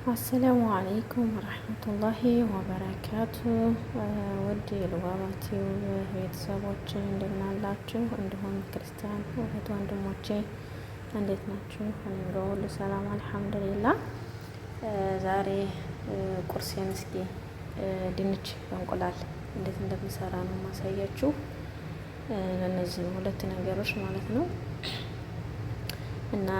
السلام عليكم ورحمة الله وبركاته። ውድ የሉባባ ቲዩብ ቤተሰቦች እንደምን አላችሁ? እንዲሁም ክርስቲያን እህት ወንድሞቼ እንዴት ናችሁ? እኔ ጋር ሁሉ ሰላም الحمد لله። ዛሬ ቁርሴን እስኪ ድንች በእንቁላል እንዴት እንደምሰራ ነው ማሳያችሁ። እነዚህ ሁለት ነገሮች ማለት ነው እና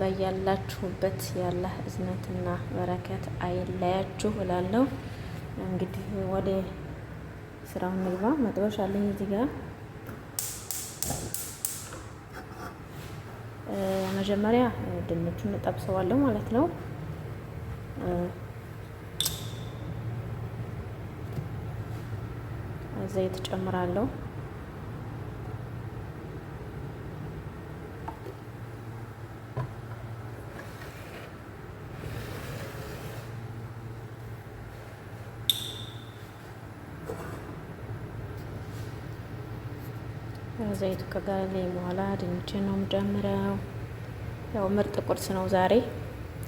በያላችሁበት ያላህ እዝነትና በረከት አይለያችሁ እላለሁ። እንግዲህ ወደ ስራው እንግባ። መጥበሻ አለኝ እዚህ ጋር። መጀመሪያ ድንቹን እጠብሰዋለሁ ማለት ነው። ዘይት ጨምራለሁ። ዘይቱ ከጋለኝ በኋላ ድንች ነው የምጨምረው። ያው ምርጥ ቁርስ ነው ዛሬ።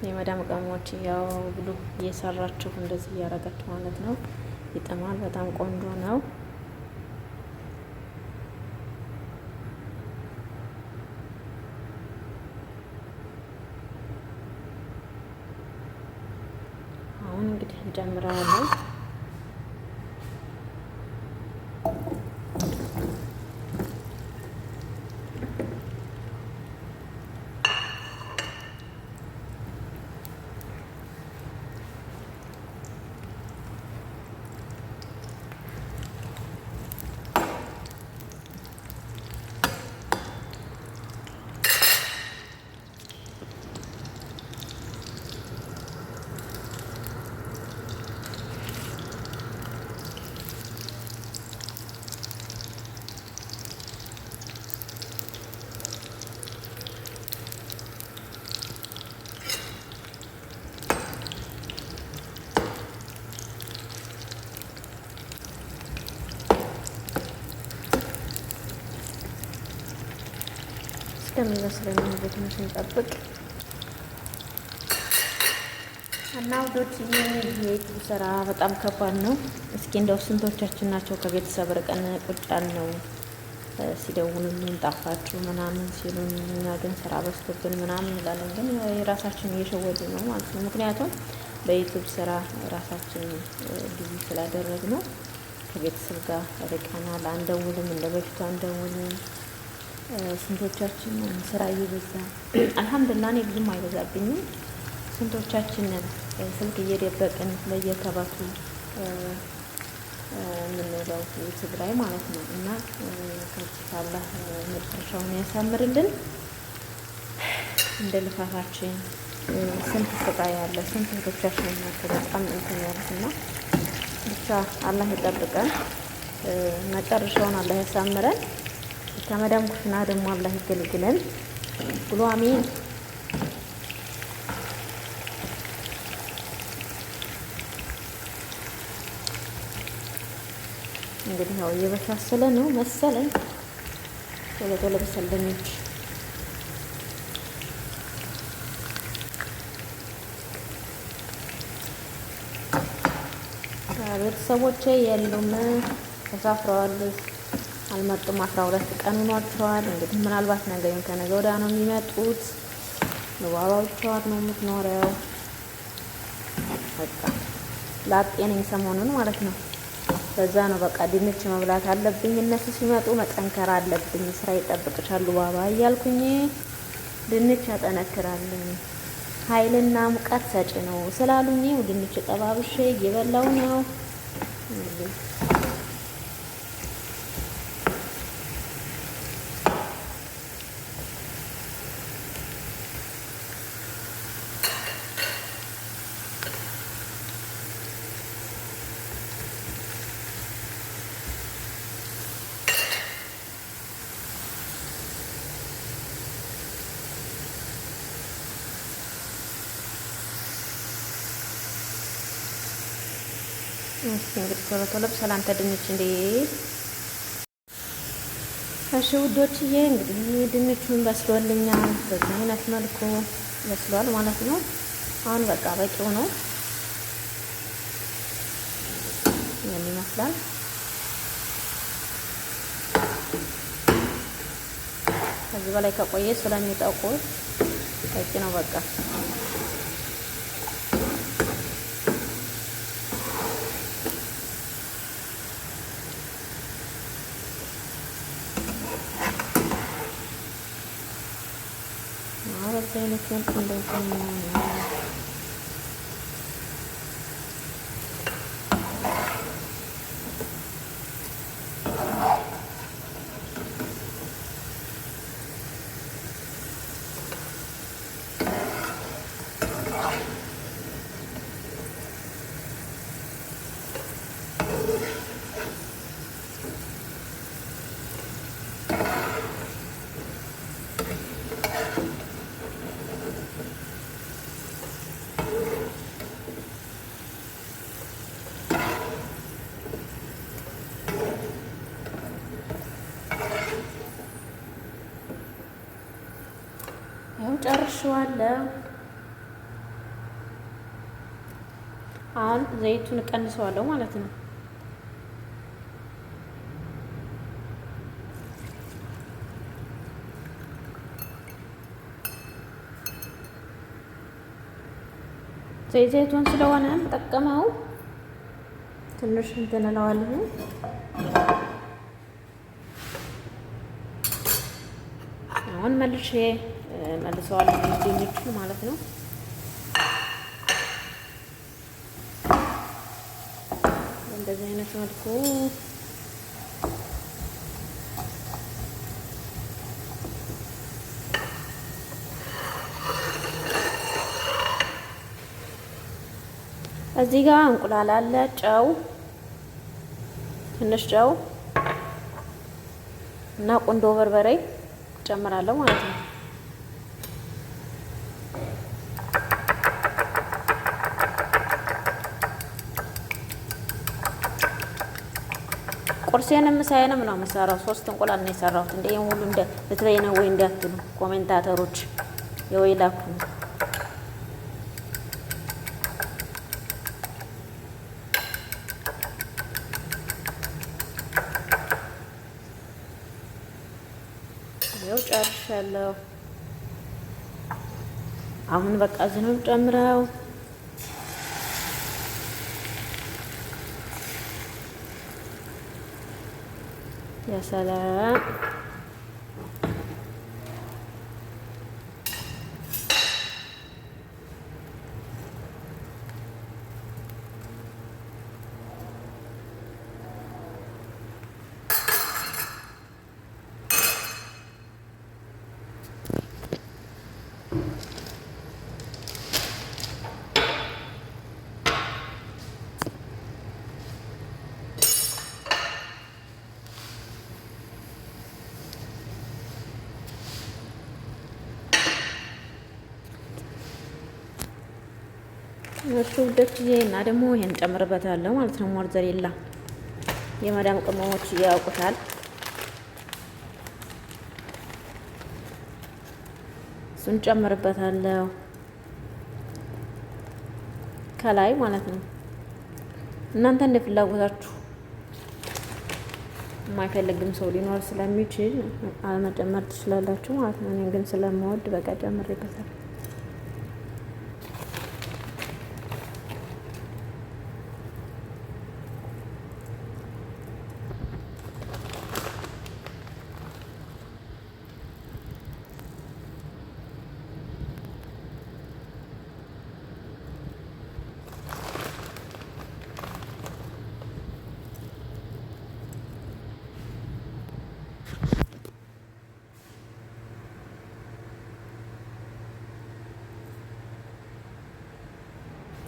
የመዳም ቅመሞች ያው ብሉ እየሰራችሁ እንደዚህ እያረጋችሁ ማለት ነው። ይጥማል። በጣም ቆንጆ ነው። አሁን እንግዲህ እንጨምረዋለን። እስከሚበስል ትንሽ እንጠብቅ እና ውዶች፣ የዩቲዩብ ስራ በጣም ከባድ ነው። እስኪ እንደው ስንቶቻችን ናቸው ከቤተሰብ ርቀን ቁጭ ያልነው? ሲደውሉልን ጠፋችሁ ምናምን ሲሉን፣ እኛ ግን ስራ በዝቶብን ምናምን እንላለን። ግን የራሳችን እየሸወዱ ነው ማለት ነው። ምክንያቱም በዩቲዩብ ስራ ራሳችን busy ስላደረግነው ከቤተሰብ ጋር ርቀናል። አንደውልም፣ እንደ በፊቱ አንደውልም። ስንቶቻችን ስራ እየበዛ الحمد لله፣ እኔ ብዙም አይበዛብኝም። ስንቶቻችንን ስልክ እየደበቅን ለየከባቱ የምንውለው ዩቲዩብ ላይ ማለት ነው። እና ከዚህ አላህ መጨረሻውን ያሳምርልን። እንደ ልፋታችን ስንት ስቃይ ያለ ስንት እህቶቻችን ናቸው በጣም እንትን ያሉት እና ብቻ አላህ ይጠብቀን፣ መጨረሻውን አላህ ያሳምረን። ከመዳም ኩሽና ደግሞ አላህ ይገልግለን ብሎ አሜን። እንግዲህ ያው እየበሳሰለ ነው መሰለኝ። ቶሎ ቶሎ በሰል ድንች። ቤተሰቦቼ የሉም፣ ተሳፍረዋል፣ አልመጡም። 12 ቀን ሆኗቸዋል። እንግዲህ ምናልባት ነገ ወይም ከነገ ወዲያ ነው የሚመጡት። ልባባ ብቻዋን ነው የምትኖረው። በቃ ላጤ ነኝ ሰሞኑን ማለት ነው። በዛ ነው በቃ ድንች መብላት አለብኝ። እነሱ ሲመጡ መጠንከር አለብኝ። ስራ ይጠብቅሻል ባባ እያልኩኝ ድንች ያጠነክራል፣ ኃይልና ሙቀት ሰጪ ነው ስላሉኝ ድንች ጠባብሼ እየበላው ነው። እስኪ እንግዲህ ቶሎ ቶሎ ሰላምታ ድንች እንዴ። እሺ ውዶችዬ፣ እንግዲህ ድንቹን በስሎልኛል። በዚህ አይነት መልኩ በስሏል ማለት ነው። አሁን በቃ በቂው ነው። ይህን ይመስላል። ከዚህ በላይ ከቆየ ስለሚጠቁር በቂ ነው በቃ። በዚህ አይነት መልኩ እንደዚህ ነው። ያው ጨርሼዋለሁ። አሁን ዘይቱን እቀንሰዋለሁ ማለት ነው። ዘይቱን ስለሆነ የምጠቀመው ትንሽ እንትን እለዋለሁ። አሁን መልሼ መልሰዋለሁ ድንቹ ማለት ነው። እንደዚህ አይነት መልኩ እዚህ ጋር እንቁላል አለ፣ ጨው፣ ትንሽ ጨው እና ቁንዶ በርበሬ ጨምራለሁ ማለት ነው። ቁርሴንም ምሳዬንም ነው የምሰራው። 3 እንቁላል ነው የሰራሁት። እንደ ይሄን ሁሉ እንደ ልትበይ ነው ወይ እንዳትሉ commentator ኦች የወይላኩ ይኸው ጨርሻለሁ። አሁን በቃ ዝንም ጨምረው يا سلام. እሱ ውዶችዬ እና ደግሞ ይሄን ጨምርበታለሁ ማለት ነው። ሞርዘሬላ የመዳም ቅመሞች ያውቁታል። እሱን ጨምርበታለሁ ከላይ ማለት ነው። እናንተ እንደ ፍላጎታችሁ የማይፈልግም ሰው ሊኖር ስለሚችል አለመጨመር ትችላላችሁ ማለት ነው። እኔ ግን ስለምወድ በቃ ጨምሬበታለሁ።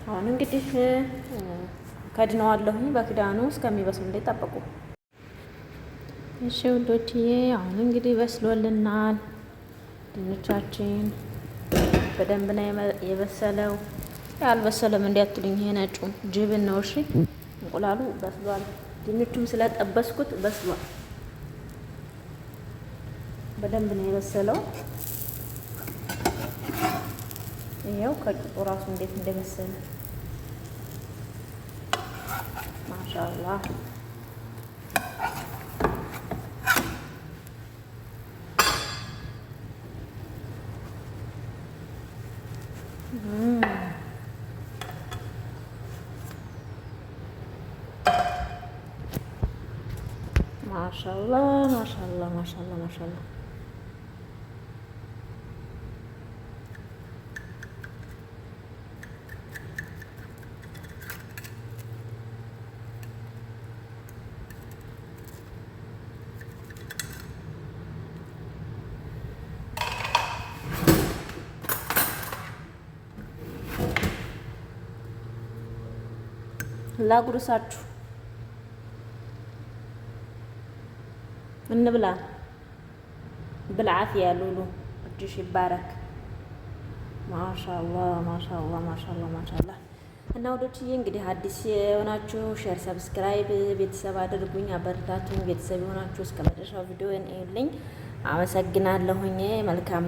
አሁን እንግዲህ ከድነዋለሁኝ በክዳኑ እስከሚበስል እንዲጠብቁ። እሺ ውዶችዬ፣ አሁን እንግዲህ በስሎልናል። ድንቻችን በደንብ ነው የበሰለው። ያልበሰለም እንዲያትሉኝ ይሄ ነጩ ጅብን ነው። እሺ እንቁላሉ በስሏል። ድንቹም ስለጠበስኩት በስሏል። በደንብ ነው የበሰለው። ይኸው ከቂጡ ራሱ እንዴት እንደበሰለ ማሻአላህ። ማሻአላህ ማሻአላህ ማሻአላህ ማሻአላህ። ላጉርሳችሁ፣ እንብላ። ብልዓፊያ ሉሉ እጅሽ ይባረክ። ማሻአላህ ማሻአላህ ማሻአላህ ማሻአላህ። እና ወዶችዬ እንግዲህ አዲስ የሆናችሁ share፣ subscribe ቤተሰብ አድርጉኝ፣ አበረታቱኝ። ቤተሰብ የሆናችሁ እስከ መጨረሻው ቪዲዮ እዩልኝ። አመሰግናለሁኝ። መልካም